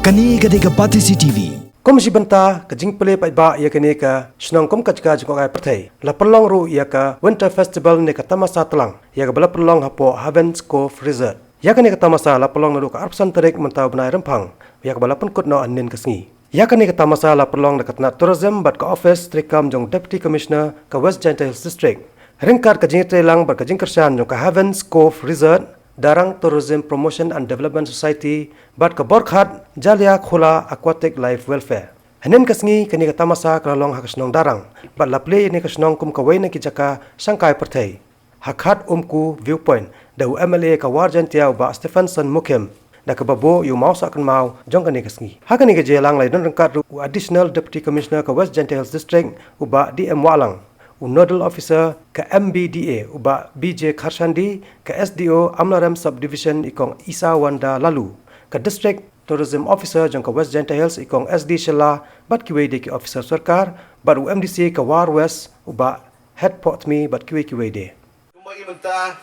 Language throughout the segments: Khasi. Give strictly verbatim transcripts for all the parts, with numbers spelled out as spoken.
Kane ka dei ka Batesi T V. Kum shi bynta ka jingpule paidbah ïa kane ka shnong kum ka jaka jngohkai pyrthei, la pynlong ruh ïa ka Winter Festival ne ka tamasa tlang, ïa kaba la pynlong hapoh Heavens Cove Resort. Ïa kane ka tamasa la pynlong naduh ka arphew san tarik mynta u bnai Rymphang, ïa kaba la pynkut noh hynnin ka sngi. Ïa kane ka tamasa la pynlong da ka tnat tourism bad ka office treikam jong Deputy Commissioner ka West Jaintia Hills District, ryngkat ka jingïatreilang bad ka jingkyrshan jong ka Heavens Cove Resort, Darrang Tourism Promotion and Development Society bad ka Borkhat Jalia Khula Aquatic Life Welfare. Hynnin ka sngi kane ka tamasa ka la long ha ka shnong Darrang, bad la plie ïa kane ka shnong kum kawei na ki jaka shangkai pyrthei. Ha Khat Umku Viewpoint, da u M L A ka War Jaintia u Bah Stephenson Mukhim, da kaba buh ïa u mawsah kynmaw jong kane ka sngi. Ha kane ka jingïalang la ïadon ryngkat ruh u Additional Deputy Commissioner ka West Jaintia Hills District, u Bah D M Wahlang, u Nodal Officer ka M B D A, u Bah B J Kharshandi, ka S D O Amlarem Subdivision, i Kong Isa Wanda Lalu, ka District Tourism Officer jong ka West Jaintia Hills, i Kong S D Shylla, bad kiwei de ki officer sorkar, bad u M D C ka War West, u Bah Hetpohtmi, bad kiwei kiwei de. Kumba i mynta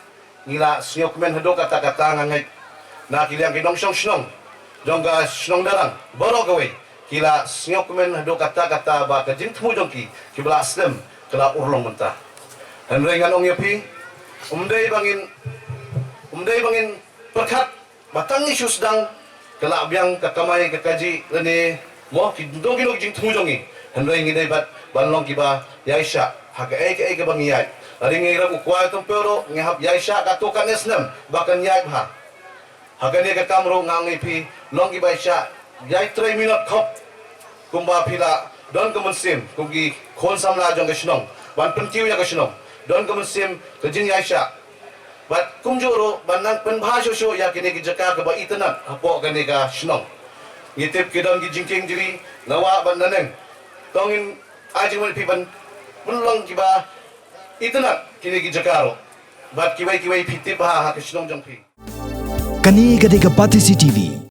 ngi la sngewkmen haduh katta katta, nga ngeit na ki liang ki nongshong shnong jong ka shnong Darrang baroh kawei ki la sngewkmen haduh katta katta ba ka jingthmu jong ki, kiba la slem, ka la urlong mynta. Hynrei ngan ong ïa phi, ym dei ba ngin, ym dei ba ngin pyrkhat ba tang ngi shu sdang ka la biang ka kamai ka kajih lane mo ki dong ki dong jingthmu jong ngi. Hynrei ngi dei bad ban long kiba ïaishah ha kaei kaei kaba ngi ïaid. Lada ngi rep u kwai tympew ruh ngi hap ïaishah katto katne snem ba kan ïaid bha. Ha kane ka kam ruh nga ong ïa phi, long kiba ïaishah, ïai trei minot khop. Kumba phi la don ka mynsiem kum ki khun samla jong ka shnong ban pynkiew ïa ka shnong, don ka mynsiem ka jingïaishah. Bad kumjuh ruh ban nang pynbha shuh shuh ïa kine ki jaka kaba itynnat hapoh kane ka shnong. Ngi tip ki don ki jingkieng jri na wah bad na neng. To ngin ai jingmut ïa phi ban pynlong kiba itynnat kine ki jaka ruh. Bad kiwei kiwei phi tip bha ha ka shnong jong phi. Kane ka dei ka Batesi T V.